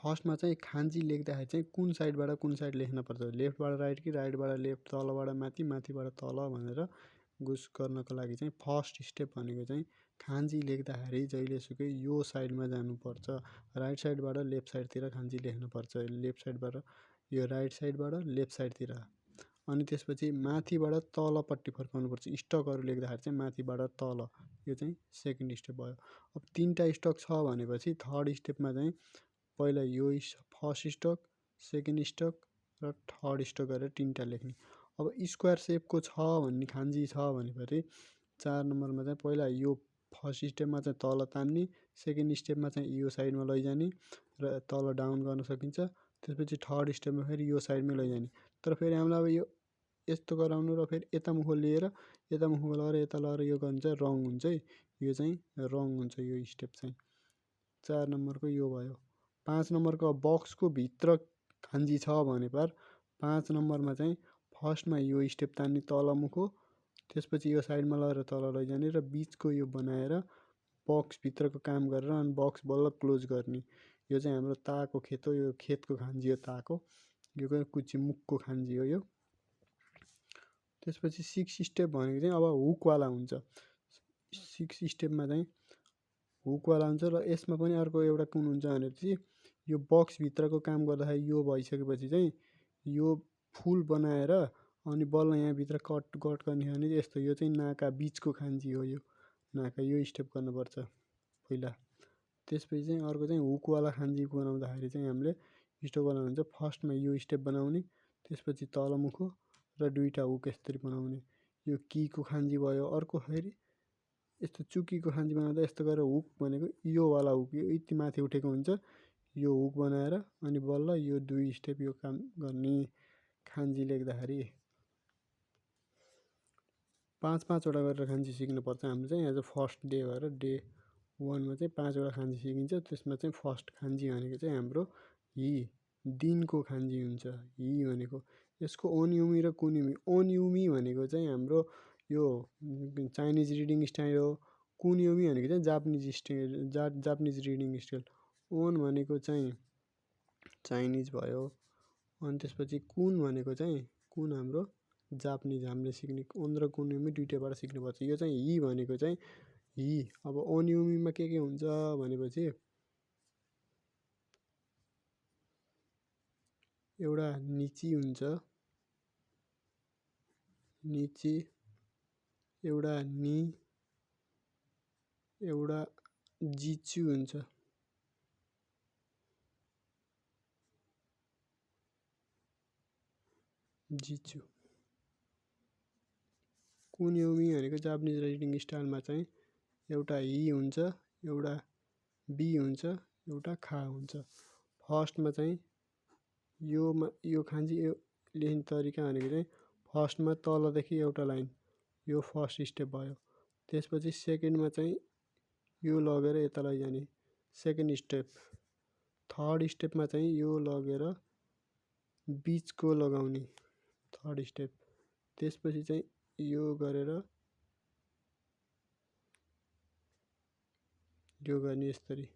फर्स्टमा चाहिँ खान्जी लेख्दाखेरि चाहिँ कुन साइडबाट कुन साइड लेख्नुपर्छ, लेफ्टबाट राइट कि राइटबाट लेफ्ट, तलबाट माथि माथिबाट तल भनेर गुस गर्नको लागि चाहिँ फर्स्ट स्टेप भनेको चाहिँ खान्जी लेख्दाखेरि जहिलेसुकै यो साइडमा जानुपर्छ, राइट साइडबाट लेफ्ट साइडतिर खान्जी लेख्नुपर्छ, लेफ्ट साइडबाट यो राइट साइडबाट लेफ्ट साइडतिर। अनि त्यसपछि माथिबाट तलपट्टि फर्काउनुपर्छ, स्टकहरू लेख्दाखेरि चाहिँ माथिबाट तल, यो चाहिँ सेकेन्ड स्टेप भयो। अब 3टा स्टक छ भनेपछि थर्ड स्टेपमा चाहिँ पहिला यो फर्स्ट स्टक, सेकेन्ड स्टक र थर्ड स्टक गरेर 3टा लेख्ने। अब स्क्वायर सेपको छ भन्ने खान्जी छ भनेपछि 4 नम्बरमा चाहिँ पहिला यो फर्स्ट स्टेपमा चाहिँ तल तान्ने, सेकेन्ड स्टेपमा चाहिँ यो साइडमा लैजाने र तल डाउन गर्न सकिन्छ। त्यसपछि थर्ड स्टेपमा फेरि यो साइडमै लैजाने। तर फेरि हामीलाई अब यो यस्तो गराउनु र फेरि यता मुख लिएर यता मुख लगेर यता लगेर यो गर्नु चाहिँ रङ हुन्छ है, यो चाहिँ रङ हुन्छ यो स्टेप चाहिँ। 4 नम्बरको यो भयो। 5 नम्बरको बक्सको भित्र खान्जी छ भने पर 5 नम्बरमा चाहिँ फर्स्टमा यो स्टेप तान्ने तल मुखो, त्यसपछि यो साइडमा लगेर तल लैजाने र बिचको यो बनाएर बक्सभित्रको काम गरेर अनि बक्स बल्ल क्लोज गर्ने। यो चाहिँ हाम्रो ताको खेत हो, यो खेतको खान्जी हो ताको, यो कुची मुखको खान्जी हो यो। त्यसपछि 6 स्टेप भनेको चाहिँ अब हुकवाला हुन्छ। 6 स्टेपमा चाहिँ हुकवाला हुन्छ र यसमा पनि अर्को एउटा कुन हुन्छ भनेपछि यो बक्सभित्रको काम गर्दाखेरि यो भइसकेपछि चाहिँ यो फुल बनाएर अनि बल्ल यहाँभित्र कट गर्ने हो भने यस्तो, यो चाहिँ नाका बिचको खान्जी हो, यो नाका यो स्टेप गर्नुपर्छ पहिला। त्यसपछि चाहिँ अर्को चाहिँ हुकवाला खान्जी बनाउँदाखेरि चाहिँ हामीले स्टकवाला हुन्छ, फर्स्टमा यो स्टेप बनाउने, त्यसपछि तलमुखो र 2टा हुक यसरी बनाउने, यो कीको खान्जी भयो। अर्को फेरि यस्तो चुकीको खान्जी बनाउँदा यस्तो गरेर हुक भनेको योवाला हुक, यो यति माथि उठेको हुन्छ, यो हुक बनाएर अनि बल्ल यो 2 स्टेप यो काम गर्ने खान्जी लेख्दाखेरि। 5-5वटा गरेर खान्जी सिक्नुपर्छ हामीले चाहिँ। एज अ फर्स्ट डे भएर डे 1मा चाहिँ 5वटा खान्जी सिकिन्छ। त्यसमा चाहिँ फर्स्ट खान्जी भनेको चाहिँ हाम्रो हि, दिनको खान्जी हुन्छ हि भनेको। यसको ओन्युमी र कुन्युमी, ओन्युमी भनेको चाहिँ हाम्रो यो चाइनिज रिडिङ स्टाइल हो, कुन्युमी भनेको चाहिँ जापानिज रिडिङ स्टाइल। ओन भनेको चाहिँ चाइनिज भयो, अनि त्यसपछि कुन भनेको चाहिँ कुन हाम्रो जापानिज हामीले सिक्ने। ओन र कुन्युमी 2टाबाट सिक्नुपर्छ। यो चाहिँ हि भनेको चाहिँ हि। अब ओन्युमीमा के हुन्छ भनेपछि एउटा निची हुन्छ, निची, एउटा नि, एउटा जिचु हुन्छ। जिचु। कुन्युमी भनेको जापानिज राइटिङ स्टाइलमा चाहिँ एउटा हि हुन्छ, एउटा बी हुन्छ, एउटा खा हुन्छ। फर्स्टमा चाहिँ यो खान्जी लेख्ने तरिका भनेको चाहिँ फर्स्टमा तलदेखि एउटा लाइन, यो फर्स्ट स्टेप भयो। त्यसपछि सेकेन्डमा चाहिँ यो लगेर यता लैजाने, सेकेन्ड स्टेप। थर्ड स्टेपमा चाहिँ यो लगेर बिचको लगाउने, थर्ड स्टेप। त्यसपछि चाहिँ यो गरेर यो गर्ने यसरी।